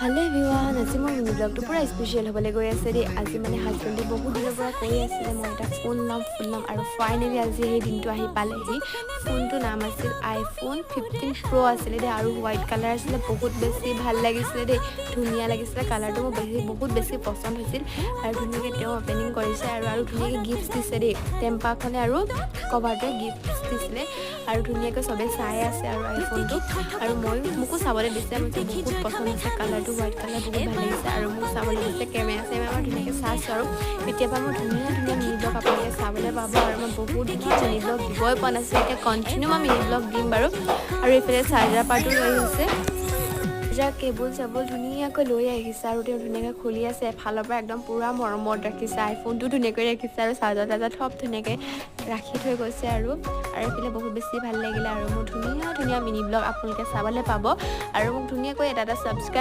Hello' everyone, আজি মোৰ mini ব্লগটো পূৰা স্পেচিয়েল হ'বলৈ গৈ আছে দেই। আজি মানে হাজবেণ্ডে বহুত দিনৰ পৰা কৈ আছিলে, মই এটা ফোন ল'ম, ফোন ল'ম আৰু ফাইনেলি আজি সেই দিনটো আহি পালেহি। ফোনটোৰ নাম আছিল আইফোন 15 প্ৰ' আছিলে দেই আৰু হোৱাইট কালাৰ আছিলে। বহুত বেছি ভাল লাগিছিলে দেই, ধুনীয়া লাগিছিলে কালাৰটো। মোৰ বহুত বেছি পচন্দ হৈছিল আৰু ধুনীয়াকৈ তেওঁ অ'পেনিং কৰিছে আৰু আৰু ধুনীয়াকৈ গিফ্ট দিছে দেই। টেম্পাৰখনে আৰু কভাৰটোৱে গিফ্ট দিছিলে আৰু ধুনীয়াকৈ চবেই চাই আছে আৰু আইফোনটো আৰু ময়ো, মোকো চাবলৈ দিছে। মোৰ বহুত পচন্দ হৈছে কালাৰটো, হোৱাইট কালাৰ বহুত ভাল লাগিছে আৰু মোক চাবলৈ দিছে। কেমেৰা চেমেৰা মই ধুনীয়াকৈ চাইছোঁ আৰু এতিয়াৰ পৰা মই ধুনীয়া ধুনীয়া মিনি ব্লগ আপোনালোকে চাবলৈ পাব। আৰু মই বহুত দিন মিনি ব্লগ দিবই পৰা নাছিলোঁ, এতিয়া কণ্টিনিউ মই মিনি ব্লগ দিম বাৰু। আৰু এইফালে চাৰ্জাৰ পাৰ্টো লৈ আহিছে, চাৰ্জাৰ কেবুল চেবুল ধুনীয়াকৈ লৈ আহিছে আৰু তেওঁ ধুনীয়াকৈ খুলি আছে। এফালৰ পৰা একদম পূৰা মৰমত ৰাখিছে, আইফোনটো ধুনীয়াকৈ ৰাখিছে আৰু চাৰ্জাৰ তাৰ্জাৰ চব ধুনীয়াকৈ ৰাখি থৈ গৈছে। আৰু আৰু এইফালে বহুত বেছি ভাল লাগিলে আৰু মোৰ ধুনীয়া ধুনীয়া মিনি ব্লগ আপোনালোকে চাবলৈ পাব আৰু মোক ধুনীয়াকৈ এটা এটা ছাবস্ক্ৰাইব